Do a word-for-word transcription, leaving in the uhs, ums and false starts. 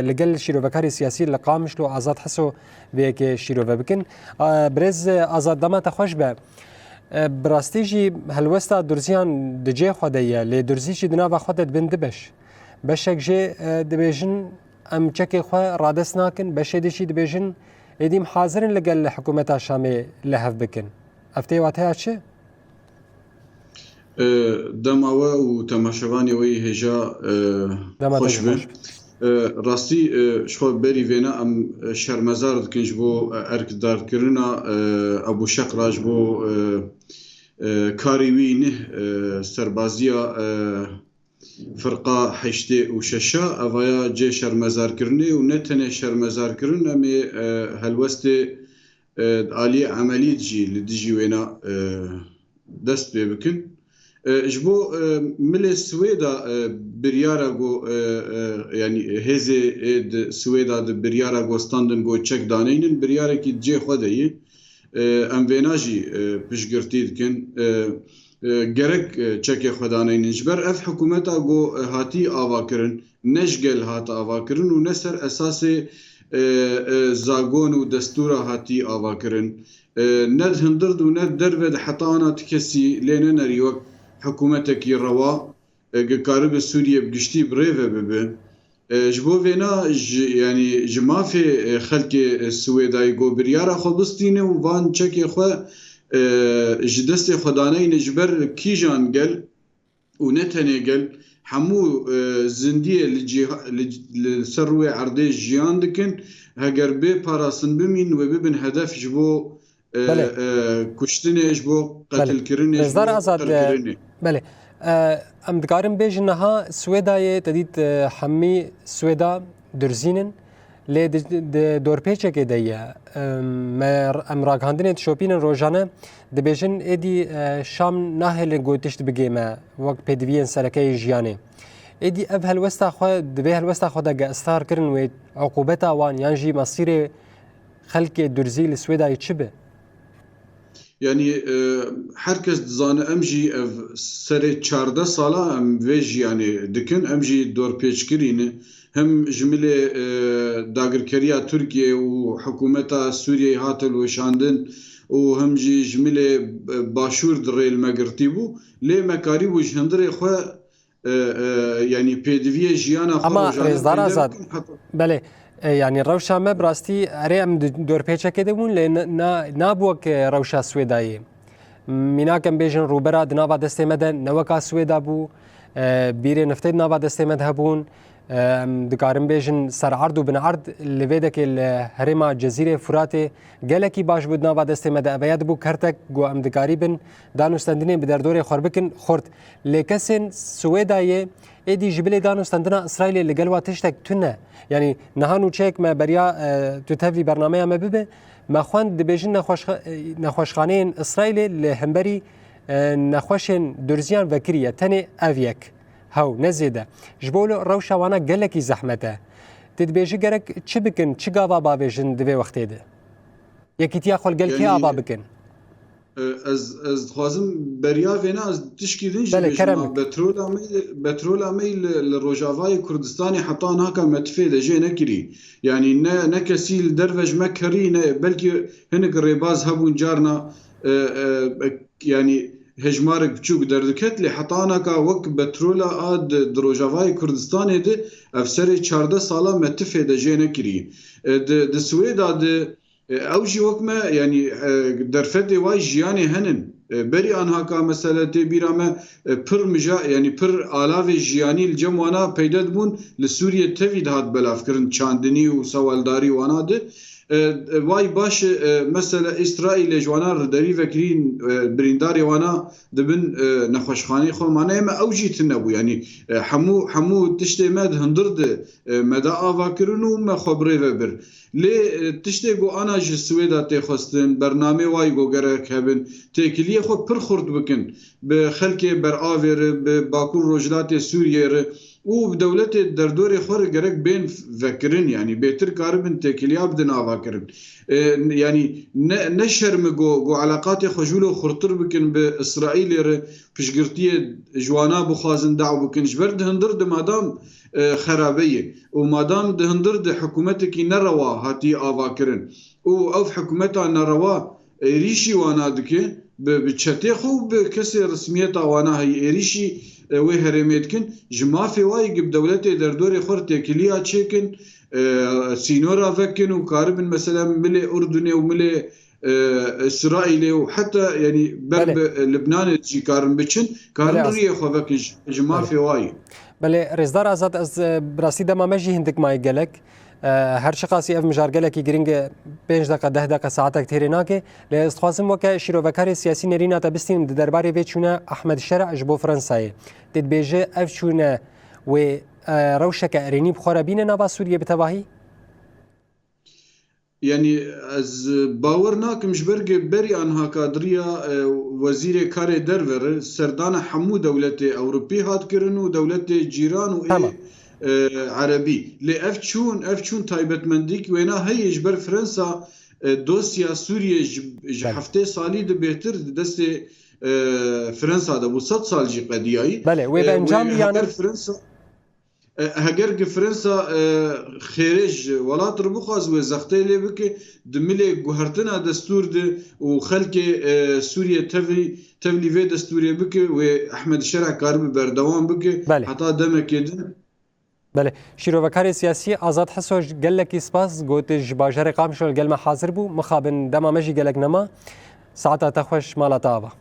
Li gel şîrovekarê siyasî li Qamişlo Azad Heso vê yekê şîrove bikin. A, birêz Azad, dema te xweş be. E, bi rastî jî helwesta Durziyan di cihê xwe de ye, lê Durzî jî di nava xwe de dibin du beş. Beşek jê, e, dibêjin, em çekê xwe radest nakin, beşê din jî dibêjin, êdî em hazir in li gel hikûmeta Şamê li hev bikin. Ev tê wateya çi? E, dema we û temaşevanê we yê hêja, e, Dema te xweş jî be. Xweş. E, rastî, e, ji xwe berî vêna em, e, şermezar dikin ji bo, e, erkdarkirina, e, Ebû Şeqra, ji bo, e, e, karê wî nih, e, serbaziya, e, firqa heştê û şeş a, evaya cê şermezarkirinê û ne tenê şermezarkirin, em ê, e, helwestê, e, aliyê emelî jî li dijî wêna, e, dest pê bikin. E, ji bo, e, milê Swêda, e, biryara ku, e, e, yanî hêzê ê di Swêda di biryara ku standin ku çek daneynin, biryarekî cê xwe de ye. E, em vêna jî, e, piştgirtî dikin. E, e, gerek, e, çekê xwe daneynin. Ji ber ev hikûmeta ku, e, hatî avakirin, ne ji gel hat avakirin û ne ser esasê, e, e, zagon û destûra hatî avakirin. E, ne di hundir de û ne di derve de heta ana ti kesî lê nenerî wek hikûmetekî rewa, e, ku karibe Sûriye bi giştî bi rê ve bibe. E, ji bo vêna ji, yanî ji mafê, e, xelkê, e, Swêdayê ku biryara xwe bistîne û van çekê xwe, e, ji destê xwe daneyne ji ber kîjan gel û ne tenê gel, hemû, e, zindiyê li cîha-, li, li ser rûyê erdê jiyan dikin. Heger bê parastin bimîn, wê bibin hedef ji bo, e, Belê. e, kuştinê, ji bo Belê. Qetilkirinê, ji Rêzdar bo Azad, e, qirkirinê. Belê. E, em dikarin bêjin niha Swêdayê, te dît, e, hemî Swêda Durzîn in. Lê di, di dorpêçekê de ye. Em, me, em ragihandinê dişopînin rojane, dibêjin êdî, e, Şam nahêle ku tişt bigê me wek pêdiviyên sereke yê jiyanê. Êdî ev helwesta xwe, di vê helwesta xwe de ge israr kirin wê uqûbeta wan yan jî mesîrê xelkê Durzî li Swêdayê çi be? Yanî, e, her kes dizane em jî ev serê çardeh sala em vê jiyanê dikin, em jî dorpêçkirî ne. Hem ji milê, e, dagirkeriya Tirkiye û hikûmeta Sûriyeyê hate hilweşandin û hem jî ji milê, e, Başûr di rê li me girtî bû. Lê me karîbû ji hundirê xwe e, e, yanî pêdiviyê jiyana xwe Ama rojane Rêzdar peyde Azad, bikin, heta belê, e, yanî rewşa me bi rastî erê em di dorpêçekê de bûn, lê na, na, nabû wek, e, rewşa Swêdayê. Mînak em bêjin rûbera di nava destê me de ne weka Swêda bû, e, bîrê niftê di nava destê me de hebûn, e, em dikarin bêjin ser erd û bin erd li vê dekê li herêma Cezîrê Furatê gelekî baş bû di nava destê me de. Eveya dibû kertek ku em dikarîbin danûstendinê bi derdorê xwe bikin xurt. Lê kesên Swêdayê êdî ji bilê danûstendina Îsraîlê li gel wa tiştek tune. Yanî niha nûçeyek me beriya, e, tu tevlî bernameya me bibe, me xwend dibêjin nexweşxa-, e, nexweşxaneyên Îsraîlê li hemberî, e, nexweşên Durziyan vekiriye. Tenê ev yek. Hew, ne zêde. Ji bo rewşa wana gelekî zehmet e. Tu dibêjî gerek çi bikin, çi gava bavêjin di vê wextê de? Yekîtiya xwe li gel kê Yanî, ava bikin? e, ez, ez dixwazim beriya vêna ez tişkî din jî Belê, bêjim. kerem A, bike. Petrola me, petrola me li, li Rojavayê Kurdistanê heta naka me tifê de jê nekirî. Yanî ne, ne kesî li derve ji me kerî, ne belkî hinek rêbaz hebûn carna, e, e, e, yanî hejmarek biçûk derdiket, lê heta naka wek petrola a di, di Rojavayê Kurdistanê de ev serê çardeh sala me tifê de jê nekirî. E, di, di Swêda de E, ew jî wek me, yanî, e, derfetê wayî jiyanê henin. E, berî anhaka mesele tê bîra me, e, pir mija-, yanî pir alavê jiyanî li cem wana peyde dibûn, li Sûriyê tevî dihat belavkirin, çandinî û sewaldarî wana de. E, e, wayî baş e, e, mesele Îsraîlê ji wana riderî vekirîn, e, birîndarê wana dibin, e, nexweşxaneyê xwe. Mane me ew jî tune bû. Yanî, e, hemû, hemû tiştê me di hundir de, e, me da avakirin û me xwe bi rê ve bir. Lê, e, tiştê ku ana ji Swêda tê xwestin, bernamê wayî ku gerek hebin, têkiliyê xwe pir xurt bikin. Bi xelkê beravê re, bi Bakur Rojhilatê Sûriyê re û bi dewletê derdorê xwe re gerek bên vekirin, yanî bêtir karibin têkiliya bidin avakirin. E, yanî ne, ne şerm e ku, ku eleqatê xwe ji wilo xurtir bikin bi Îsraîlê re, piştgirtiyê ji wana bixwazin, daw bikin. Ji ber di hundir de madam, e, xerabe ye. Û madam di hundir de hikûmetekî nerewa hatiye avakirin û ev hikûmeta nerewa êrîşî wana dike, bi, bi çetê xwe û bi kesê resmiyeta wana heyî êrîşî, e, wê herêmê dikin, ji mafê wa yê bi dewletê derdorê xwe re têkiliya çêkin, e, sînora vekin û karibin mesela milê Urdunê û milê, e, Îsraîlê û heta, yanî, ber Belê. bi, e, Libnanê jî karin biçin, karin Belê, az- riyê xwe vekin ji, ji Belê. mafê wa yê. Belê, Rêzdar Azad, ez, e, bi rastî dema me jî hindik maye gelek. E, her çiqasî ev mijar gelekî giring e, pênc deqe, deh deqe, saetek têrê nake. Lê ez dixwazim weke şîrovekarê siyasî nerîna te bistînim di derbarê vê çûne Ahmed Şera ji bo Fransayê. Tê dibêje ev çûne wê, e, rewşeke erênî bi xwe re bîne nava Sûriyê bi tevahî? Yanî ez bawer nakim ji ber ku berî anha kadriya, e, wezîrê karê derve re serdana hemû dewletê Ewropî hat kirin û dewletê cîran û ê, Tamam. e, erebî. Lê ev çûn, ev çûn taybetmendîk wêna heye ji ber Fransa, e, dosya Sûriyê ji, ji Belê. heftê salî de bêhtir di destê, e, Fransa de bû. Sed sal jî qediyayî. Belê, wê E, bi encam wê biyane. heger Fransa, e, heger ki Fransa, e, xêrê ji welat re bixwaz, wê zextê lê bike, di milê guhertina destûr de û xelkê, e, Sûriyê tevlî, tevlî vê destûrê bike, wê Ehmed Şera karibe berdewam bike Belê. heta demekê din. Belê. Şîrovekarê siyasî Azad Hiso, gelekî spas, got ji bajarê Qamşlo li gel me hazir bû. Mixabin dema me jî gelek nema. Saeta te xweş, mala te ava.